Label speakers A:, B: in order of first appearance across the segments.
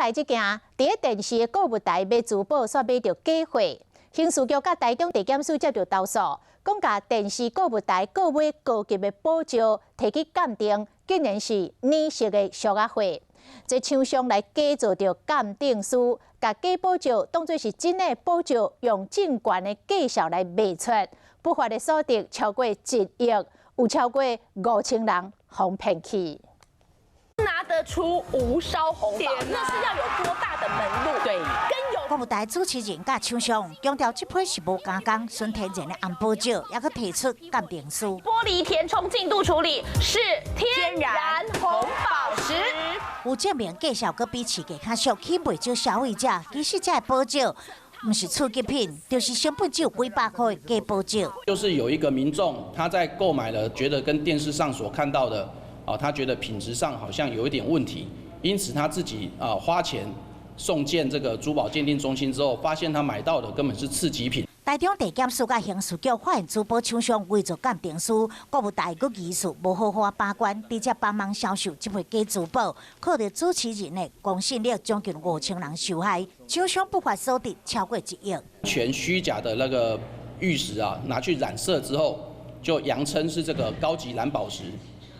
A: 來這件，佇咧電視的購物台賣珠寶，煞買著假貨。刑事局佮台中地檢署接著投訴，講共電視購物台購買高級的寶石，提去鑑定，竟然是軟色的俗仔貨。這廠商來假造著鑑定書，共假寶石當做是真的寶石，用正懸的價數來賣出，不法的所得超過1億，有超過5000人予騙去。
B: 拿得出無燒紅寶，那是要有多大的門路？對，跟有
C: 購物台主持人佮廠商強調，這批是無加工、純天然的紅寶石，猶閣提出鑑定書。
B: 玻璃填充淨度處理是天然紅寶石。
C: 有證明價數閣比市價較俗，去賣予消費者。其實這个寶石毋是次級品，就是成本只有幾百塊的假寶石。
D: 就是有一個民眾他在購買了，覺得跟電視上所看到的，啊，他覺得品質上好像有一點問題，因此他自己啊花錢送件這個珠寶鑑定中心之後，發現他買到的根本是次級品。
C: 台中地檢署佮刑事局發現珠寶廠商偽造鑑定書，購物台閣疑似無好好把關，直接幫忙銷售這批假珠寶，靠著主持人的公信力，將近5000人受害，廠商不法所得超過1億。
D: 全虛假的那個玉石啊，拿去染色之後，就佯稱是這個高級藍寶石。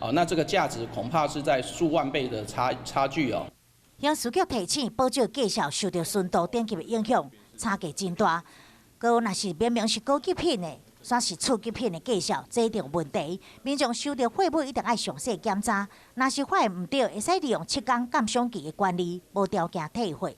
D: 啊，那這個價值恐怕是在數萬倍的差距哦。
C: 刑事局提醒，寶石價數受著純度等級的影響，差價真大。閣若是明明是高級品的，煞是次級品的價數，這一定有問題。民眾收著貨物一定愛詳細檢查，若是發現毋對，會使利用七工鑑賞期的權利，無條件退貨。